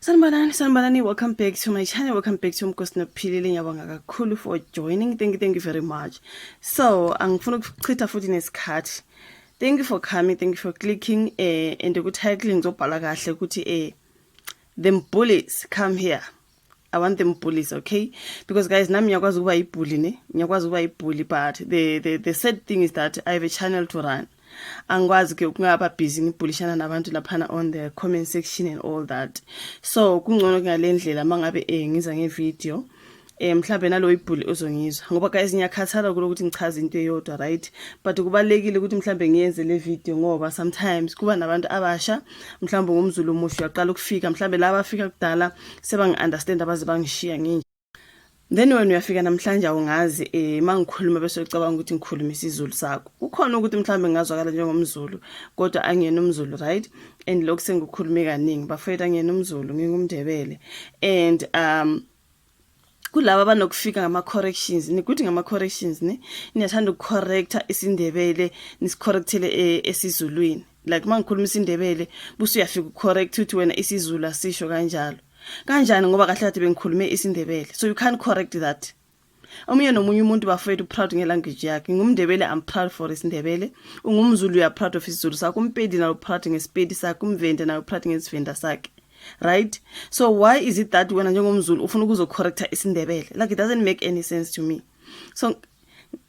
Sanibonani, sanibonani. Welcome back to my channel. Welcome back to Umkosi Nophilile. Ngiyabonga kakhulu for joining. Thank you, thank you very much. So, angifuna ukuchitha futhi nesikhathi. Thank you for coming. Thank you for clicking. And ku title ngizobhala kahle ukuthi them bullies come here. I want them bullies, okay? Because guys, nami ngiyakwazi ukuba ibully ne. Ngiyakwazi ukuba ibully, but the sad thing is that I have a channel to run. Angikwazi ke ukungaba busy ngibulishana nabantu laphana on the comment section and all that. So kungcono ngale ndlela mangabe ngiza ngevideo mhlambe nalo ibully uzongizwa, ngoba guys, ngiyakhathala kulokuthi ngichaze into eyodwa, right? But kubalekile ukuthi mhlambe ngiyenze le video, ngoba sometimes kuba nabantu abasha, mhlambe ngumZulu omusha uyaqala ukufika, mhlambe laba afika kudala sebangi understand, abaze bangishiya nginje. Then wena uyafika namhlanje, awungazi, mangikhuluma bese ucabanga ukuthi ngikhuluma isiZulu sakho. Kukhona ukuthi mhlambe ngingazwakala njengomZulu, kodwa angiyena umZulu, right? And lokhu sengikukhulume kaningi, bafethu, angiyena umZulu, ngingumNdebele. And kulaba abanokufika ngama-corrections, nikuthi ngama-corrections ne, niyathanda ukucorrecta isiNdebele, nisicorrectele esiZulwini. Like uma ngikhuluma isiNdebele, buse uyafika ucorrect, uthi wena isiZulu asisho kanjalo. Kanjani? Ngoba kahle kahle bengikhulume isiNdebele, so you can't correct that. Omunye nomunye umuntu, bafowethu, proud ngelanguage yakhe. Ngumndebele, I'm proud for isiNdebele. UngumZulu, you are proud of isiZulu sakho. UmPedi nawo proud ngesiPedi sakhe. UmVenda nawo proud ngesiVenda sakhe, right? So why is it that wena njengomZulu ufuna ukuzocorrecta isiNdebele? Like, it doesn't make any sense to me. So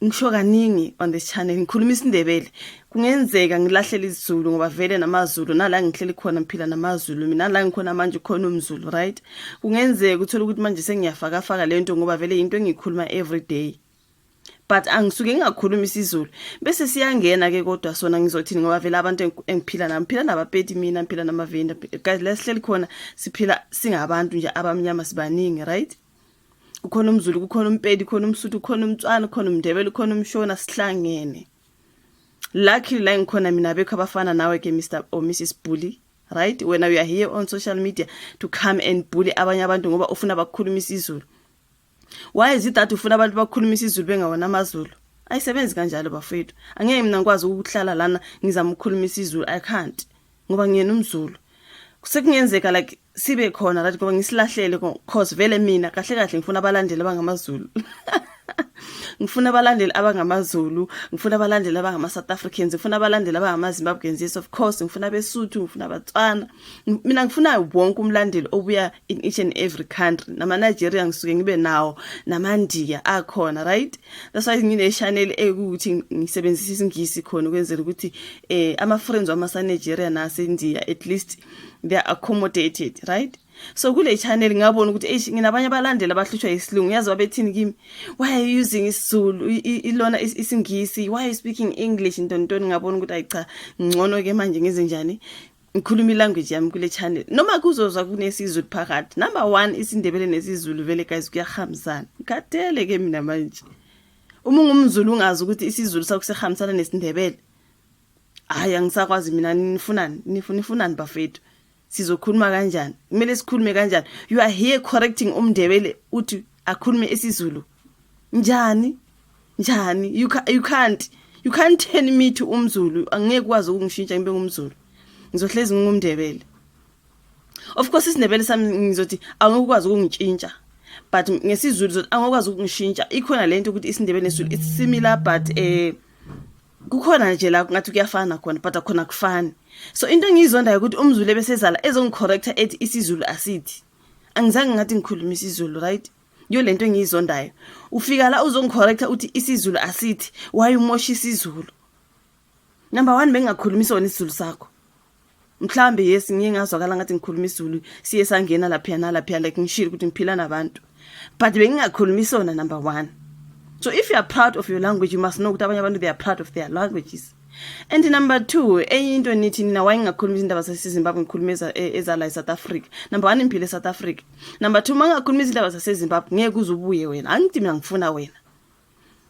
ngisho kaningi on this channel, ngikhuluma isiNdebele, kungenzeka ngilahlele isiZulu, ngoba vele namaZulu nala ngihleli khona, ngiphila namaZulu mina. La ngikhona manje khona umZulu, right? Kungenzeka uthola ukuthi manje sengiyafakafaka lento, ngoba vele into engiyikhuluma every day, but angisuke ngingakhuluma isiZulu. Bese siyangena ke, kodwa sona ngizothini? Ngoba vele abantu engiphila nabo, ngiphila nabaPedi mina, ngiphila namaVenda. Guys, la sihleli khona siphila singabantu nje abamnyama, sibaningi, right? Kukhona umZulu, kukhona umPedi, kukhona umSuthu, kukhona umTswana, kukhona umNdebele, kukhona umShona, sihlangene. Luckily la ngikhona mina bekho abafana nawe ke, Mr or Mrs Bully, right? Wena, you are here on social media to come and bully abanye abantu ngoba ufuna bakukhuluma isiZulu. Why is it that ufuna abantu bakhuluma isiZulu bengawona amaZulu? Ayisebenzi kanjalo, bafethu. Angeke mina ngikwazi ukuhlala lana ngizama ukukhuluma isiZulu. I can't, ngoba ngiyena umZulu. Sekungenzeka like sibe khona, right, ngoba ngisilahlele, cause vele mina kahle kahle ngifuna abalandeli abangamaZulu, ngifuna abalandeli abangamaZulu, ngifuna abalandeli abangama-South Africans, ngifuna abalandeli abangama-Zimbabweans, yes, of course, ngifuna abeSuthu, ngifuna abaTswana. Mina ngifuna wonke umlandeli obuya in each and every country. Nama-Nigeria ngisuke ngibe nawo, namaNdiya akhona, right? That's why ngine-channel ekuthi ngisebenzisa isiNgisi khona, ukwenzela ukuthi ama-friends wami asa-Nigeria naseNdiya, at least they are accommodated, right? So kule channel ngabona ukuthi eish, nginabanye abalandeli abahlutshwa isilungu. Yazi babethini kimi? "Why are you using isiZulu, ilona isiNgisi? Why are you speaking English?" Ntontoni. Ngabona ukuthi ayi cha, ngcono ke manje ngenze njani? Ngikhuluma ilanguage yami kule channel, noma kuzozwa kunesiZulu phakathi. Number 1, isiNdebele nesiZulu vele, guys, kuyahambisana. Ngikhathele ke mina manje. Uma ungumZulu ungazi ukuthi isiZulu sakho sihambisana nesiNdebele, hayi, angisakwazi mina. Nifunani? Nifunani, bafethu? Sizokhuluma kanjani? Kumele sikhulume kanjani? You are here correcting umNdebele, uthi akhulume esiZulu. Njani? Njani? You can't turn me to umZulu. Angeke kwazi ukungishintsha ngibe ngumZulu, ngizohlezi ngingumNdebele. Of course isiNdebele sami ngizothi angikwazi ukungishintsha, but ngesiZulu zothi angikwazi ukungishintsha. Ikhona lento ukuthi isiNdebele nesiZulu it's similar, but kukhona nje la ngathi kuyafana khona, but akhona kufani. So into engiyizondayo ukuthi umZulu ebesezala ezongicorrecta, ethi isiZulu asithi. Angizange ngathi ngikhuluma isiZulu, right? Yo, lento engiyizondayo, ufika la uzongicorrecta, uthi isiZulu asithi. Why umosha isiZulu? Number 1, bengingakhulumi sona isiZulu sakho. Mhlambe yes, ngiye ngazwakala ngathi ngikhuluma isiZulu, siye sangena lapha nalapha, like ngishilo ukuthi ngiphila nabantu, but bengingakhulumi sona, number 1. So if you are proud of your language, you must know ukuthi abanye abantu, they are proud of their languages. And number 2, enye into, nithi nina why ngingakhuluma izindaba zaseZimbabwe, ngikhuluma ezala eSouth Africa. Number 1, ngiphile eSouth Africa. Number 2, mangakhuluma izindaba zaseZimbabwe, ngeke uze ubuye wena. Angithi mina ngifuna wena,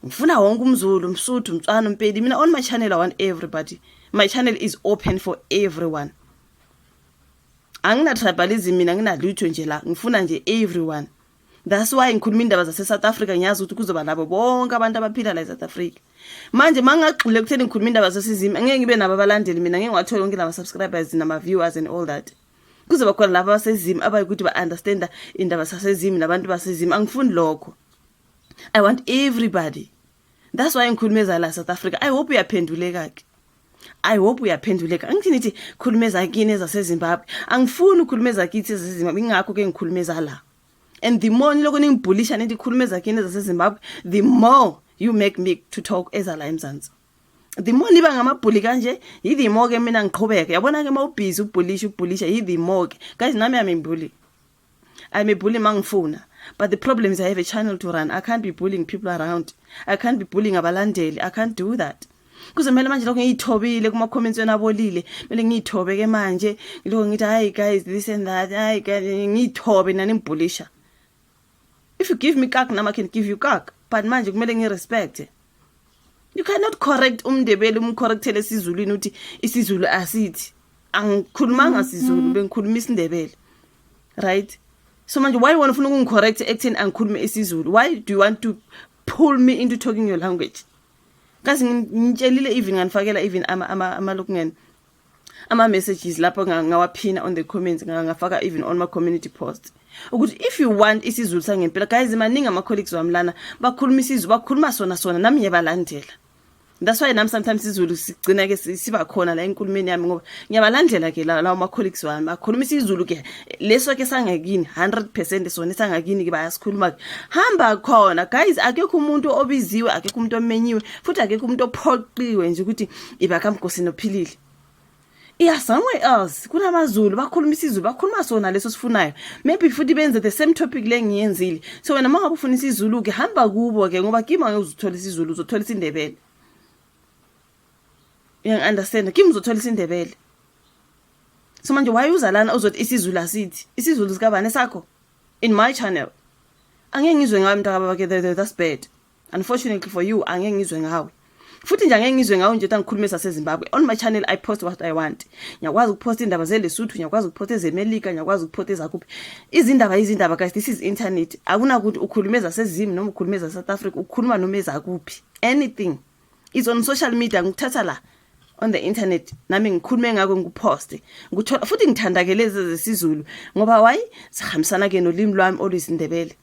ngifuna wonke umZulu, umSuthu, umTswana, umPedi. Mina on my channel I want everybody. My channel is open for everyone. Angina tribalism mina, nginalutho nje la, ngifuna nje everyone. That's why ngikhuluma indaba zase South Africa. Ngiyazi ukuthi kuzoba nabo bonke abantu abaphila la eSouth Africa. Manje mangagxile ekutheni ngikhuluma indaba zaseZim, angeke ngibe nabo abalandeli mina, ngeke ngiwathole wonke lama subscribers nama viewers and all that. Kuzoba khona laba baseZim abayikuthi ba-understanda indaba saseZim nabantu baseZim. Angifuni lokho. I want everybody. That's why ngikhuluma la South Africa. I hope uyaphenduleka ke. I hope uyaphenduleka. Angithi nithi khuluma ezakini ezaseZimbabwe. Angifuni ukukhuluma ezakithi ezaseZimbabwe, ingakho ke ngikhuluma ezala. And the more niloko ningibhulisha nithi khuluma ezakini ezaseZimbabwe, the more you make me to talk ezala eMzansi. The more niba ngamabhuli kanje, yi-the more ke mina ngiqhubeke. Yabona ke, mawubhizi ubhulisha ubhulisha, yi-the more ke. Guys, nami I'm a bully. I'm a bully mangifuna. But the problem is I have a channel to run. I can't be bullying people around. I can't be bullying abalandeli. I can't do that. Kuzomela manje lokho ngiyithobile kuma comments wena abolile. Kumele ngiyithobe ke manje. Ngiloko ngithi, "Hayi guys, this and that." Hayi guys, ngiyithobe nani ngibhulisha. If you give me kak, nami I can give you kak. But manje kumele ngirespect. You cannot correct umNdebele, umcorrectele esiZulwini, uthi isiZulu asithi. Angikhulumanga siZulu, bengikhuluma isiNdebele. Right? So manje why wona ufuna ukungicorrect ekutheni angikhulume isiZulu? Why do you want to pull me into talking your language? Kazi ngitshelile, even nganifakela even ama lokungena ama messages lapho, ngawaphina on the comments, ngafaka even on my community post ukuthi if you want isiZulu sangempela, guys, maningi ama colleagues wami lana bakhuluma isiZulu, bakhuluma sona sona, nami ngiyabalandela. That's why nami sometimes isiZulu sigcina ke siba khona la enkulumeni yami, ngoba ngiyabalandela ke lawo ma colleagues wami akhuluma isiZulu ke, leso ke sangakini 100%, sona esangakini ke bayasikhuluma ke. Hamba khona guys, akekho umuntu obiziwe, akekho umuntu omenyiwe, futhi akekho umuntu ophoqiwe nje ukuthi iba kaMgosi noPhilile. Iya somewhere else, kunamaZulu bakhuluma isiZulu, bakhuluma sona leso sifunayo, maybe futhi benze the same topic le ngiyenzile. So wena mangabe ufuna isiZulu ke, hamba kubo ke, ngoba kimi angeke uzuthola isiZulu, uzothola isiNdebele. Uyangi-understand? Kimi uzothola isiNdebele. So manje why uza lana uzothi isiZulu asithi? IsiZulu sikabani esakho in my channel? Angeke ngizwe ngawe, mntakababa ke. That's bad. Unfortunately for you, angeke ngizwe ngawe futhi nje, angeke ngizwe ngawe nje ukuthi angikhulume saseZimbabwe. On my channel I post what I want. Ngiyakwazi ukuphosta indaba zeLesotho, ngiyakwazi ukuphosta ezeMelika, ngiyakwazi ukuphosta ezakuphi. Izindaba izindaba guys, this is internet. Akunakuthi ukhulume zaseZim noma ukhulume za-South Africa, ukhuluma noma ezakuphi, anything is on social media. Ngikuthatha la on the internet, nami ngikhulume ngako, ngikuposte, ngikuthola futhi. Ngithanda ke lezi zesiZulu ngoba why? Sihambisana ke nolimi lwami oluyisiNdebele,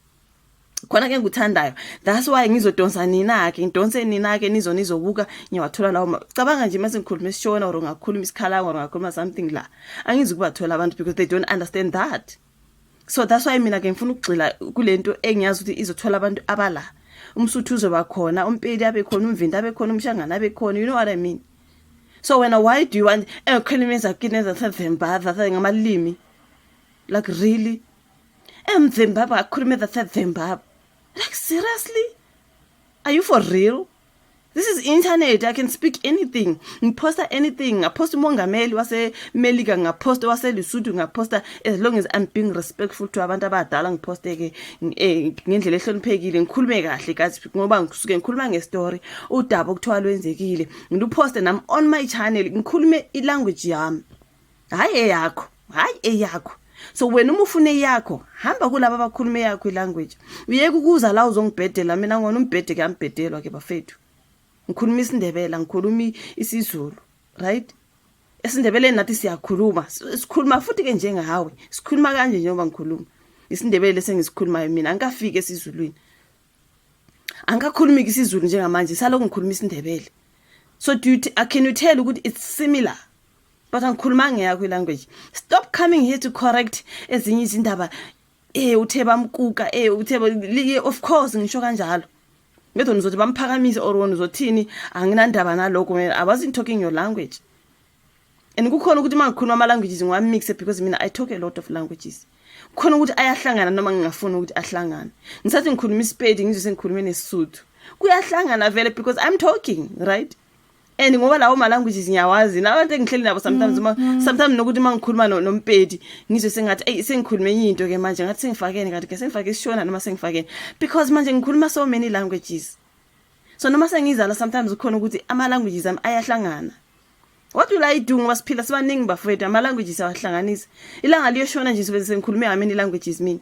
khona ke ngikuthandayo. That's why ngizodonsa nina ke, ngidonse nina ke, nizo nizobuka. Ngiyawathola lawo cabanga nje mase ngikhuluma isiShona or ngakhuluma isikhalanga or ngakhuluma something la, angizukubathola abantu because they don't understand that. So that's why mina ke ngifuna ukugxila kulento engiyazi ukuthi izothola abantu abala. UmSuthu uzoba khona, uMpedi abe khona, umVenda abe khona, umShangana abe khona, you know what I mean? So wena, why do you want engikhuluma ezakini ezaseZimbabwe ngamalimi? Like, really? EmZimbabwe akhulume zaseZimbabwe? Like, seriously, are you for real? This is internet. I can speak anything. Ngiphosta anything. Ngaphosta umongameli waseMelika, ngaphosta waseLesotho, ngaphosta, as long as I'm being respectful to abantu abadala, ngiphoste ke ngendlela ehloniphekile, ngikhulume kahle guys, ngoba ngisuke ngikhuluma ngestory, udaba okuthiwa lwenzekile, ngiluphoste nami on my channel, ngikhulume ilanguage yami, hayi eyakho, hayi eyakho. So wena uma ufuna eyakho, hamba kulaba abakhuluma eyakho ilanguage, uyeke ukuza la uzongibhedela mina. Ngona umbhede ke, ambhedelwa ke bafethu. Ngikhuluma isiNdebele, ngikhuluma isiZulu, right? EsiNdebeleni nathi siyakhuluma, sikhuluma futhi ke njengawe, sikhuluma kanje njengoba ngikhuluma isiNdebele sengisikhulumayo. Mina angikafiki esiZulwini, angikakhulumi isiZulu njengamanje, salokhu ngikhuluma isiNdebele. So do you can you tell ukuthi it's similar? But angikhulumanga ngeyakho ilanguage. Stop coming here to correct ezinye izindaba. Uthe bamkuka, uthe of course ngisho kanjalo. Ngedwa nizothi bamphakamise or wona uzothini, anginandaba nalokho. Mina I wasn't talking your language. And kukhona ukuthi uma ngikhuluma ama-languages ngiwamixe, because mina I talk a lot of languages, kukhona ukuthi ayahlangana noma ngingafuni ukuthi ahlangane. Ngisathi ngikhuluma isiPedi, ngizwe sengikhulume nesiSuthu, kuyahlangana vele because I'm talking, right? And ngoba lawo ma-languages ngiyawazi, nabantu engihleli nabo sometimes, uma sometimes nokuthi uma ngikhuluma noMpedi, ngizwe sengathi eyi, sengikhulume enye into ke manje, ngathi sengifakeni, ngathi ke sengifake isiShona noma sengifakeni, because manje ngikhuluma so many languages. So noma sengizala, sometimes kukhona ukuthi ama-languages ami ayahlangana. What will I do? Ngoba siphila sibaningi bafowethu, ama-languages awahlanganisa. Ilanga liyoshona nje sobe sengikhulume how many languages mina.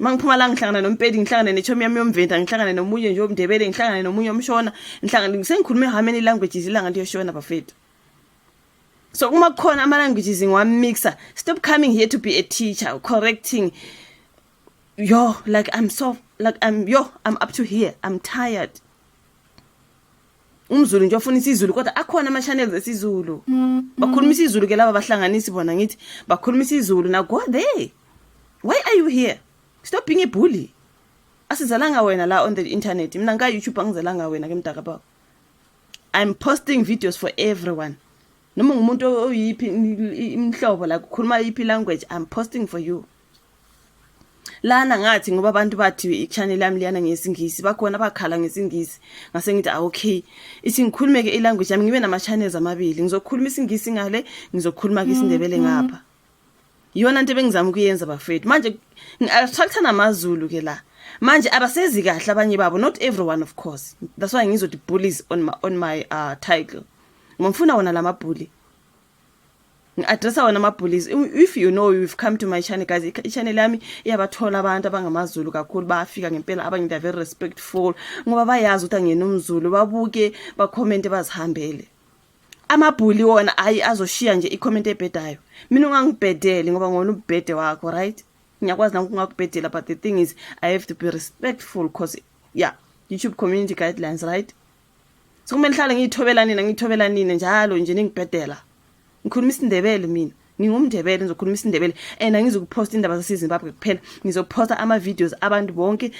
Uma ngiphuma la, ngihlangana noMpedi, ngihlangane nechomi yami yomVenda, ngihlangane nomunye nje omNdebele, ngihlangane nomunye omShona, ngihlangane, sengikhulume how many languages? Ilanga liyoshona bafethu. So uma kukhona ama languages ngiwamixa. Stop coming here to be a teacher correcting. Yo, like, I'm so, like, I'm, yo, I'm up to here. I'm tired. UmZulu nje ofuna isiZulu, kodwa akhona ama channels esiZulu, bakhuluma isiZulu ke laba, bahlanganisi bona, ngithi bakhuluma isiZulu. Now go there. Why are you here? Stop being a bully. Asizalanga wena la on the internet. Mina nga YouTube angizelanga wena ke, mntaka baba. I'm posting videos for everyone, noma ngumuntu oyiphi imhlobo la, kukhuluma yiphi language, I'm posting for you lana. Ngathi ngoba abantu bathi i-channel yami liyana ngesiNgisi, bakhona abakhala ngesiNgisi, ngase ngithi, "Ah, okay, ithi ngikhulume ke ilanguage yami, ngibe nama channels amabili, ngizokhuluma isiNgisi ngale, ngizokhuluma ke isiNdebele ngapha." Iyona nto ebengizama ukuyenza, bafethu. Manje ngi-attracta namaZulu ke la. Manje abasezi kahle abanye babo, not everyone, of course. That's why ngizothi "bullies" on my title, ngoba ngifuna wona lama-bully, ngi-addressa wona ama-bullies. If you know you've come to my channel, guys, i-channel yami iyabathola abantu abangamaZulu kakhulu. Bayafika ngempela abanye, they are very respectful ngoba bayazi ukuthi angiyena umZulu. Babuke, bacommente, bazihambele. Ama-bully wona, ayi, azoshiya nje i-comment ebhedayo. Mina ungangibhedeli ngoba ngona ubhede wakho, right? Ngiyakwazi nami ukungakubhedela, but the thing is I have to be respectful 'cause, yeah, YouTube community guidelines, right? So kumele ngihlale ngiyithobela nina, ngiyithobela nina njalo nje ningibhedela. Ngikhuluma isiNdebele, mina ngingumNdebele, ngizokhuluma isiNdebele and angizukuphosta indaba zaseZimbabwe kuphela. Ngizophosta ama-videos abantu bonke,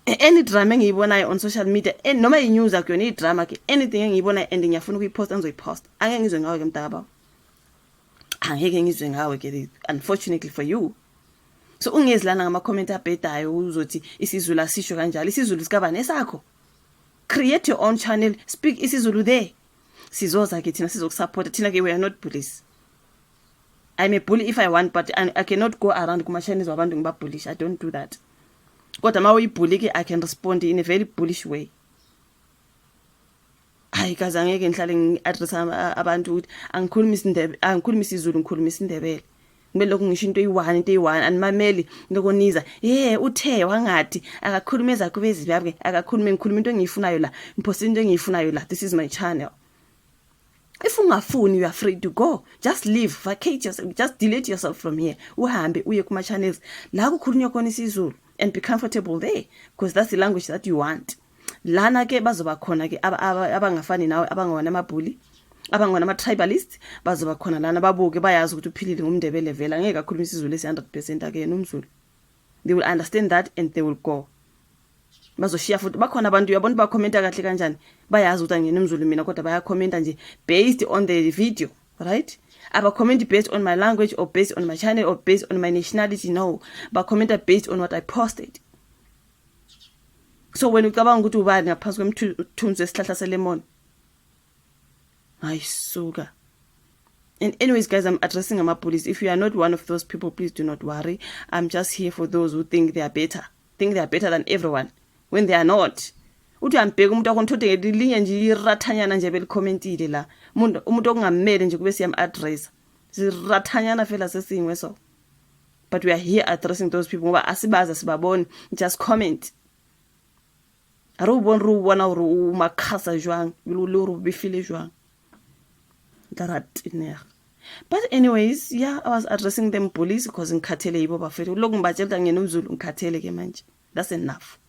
any drama engiyibonayo on social media and noma i-news, akuyona i-drama ke, anything engiyibonayo and ngiyafuna ukuyiphosta, ngizoyiphosta. Angeke ngizwe ngawe ke, mntakababa, angeke ngizwe ngawe ke, unfortunately for you. So ungezi lana ngama-comment abhedayo, uzothi isiZulu asisho kanjalo. IsiZulu sikabani esakho? Create your own channel, speak isiZulu there. Sizoza ke thina, sizokusupporta thina ke. We are not bullies. I'm a bully if I want, but I cannot go around kuma-channels wabantu ngibabullishe. I don't do that. Kodwa uma uyibully ke, I can respond in a very bullish way. Hayi kaze, angeke ngihlale ngi-addressa abantu ukuthi angikhulumi isiNdebele, angikhulumi isiZulu, ngikhuluma isiNdebele. Kumele lokhu ngisho into eyi-one, into eyi-one. Animameli lokoniza ye uthe wangathi akakhulume ezakho beZimbabwe, akakhulume. Ngikhuluma into engiyifunayo la, ngiphosta into engiyifunayo la. This is my channel. If ungafuni, you are free to go. Just leave, vacate yourself, just delete yourself from here, uhambe uye kuma-channels la kukhulunywa khona isiZulu and be comfortable there because that's the language that you want. Lana ke bazoba khona ke abangafani nawe, abangewona ama-bully, abangona ama-tribalist, bazoba khona lana babuke. Bayazi ukuthi uPhilile ngumNdebele vele, angeke akhuluma isiZulu esi-100%, akuyena umZulu. They will understand that and they will go, bazoshiya. Futhi bakhona abantu, uyabona, bakhomenta kahle kanjani, bayazi ukuthi angiyena umZulu mina, kodwa bayakhomenta nje based on the video, right? Abakhomenti based on my language or based on my channel or based on my nationality. No, bakhomenta based on what I posted. So wena ucabanga ukuthi ubani ngaphansi kwemthunzi wesihlahla selemon? Hayi suka. And anyways, guys, I'm addressing ama-bullies. If you are not one of those people, please do not worry. I'm just here for those who think they are better, think they are better than everyone when they are not. Uthi uyambheka umuntu wakho, nithode ngelinye nje irathanyana nje belikhomentile la, umuntu okungamele nje kube siyam-addressa, sirathanyana fela sesingwe. So but we are here addressing those people ngoba asibazi, asibaboni. Just comment, re o bone, re o bona gore o makhasa jwang le gore o befile jwang, tla ra tenega. But anyways, yeah, I was addressing them bullies because ngikhathele yibo, bafethu. Lokhu ngibatshela ukuthi angiyena umZulu, ngikhathele ke manje. That's enough.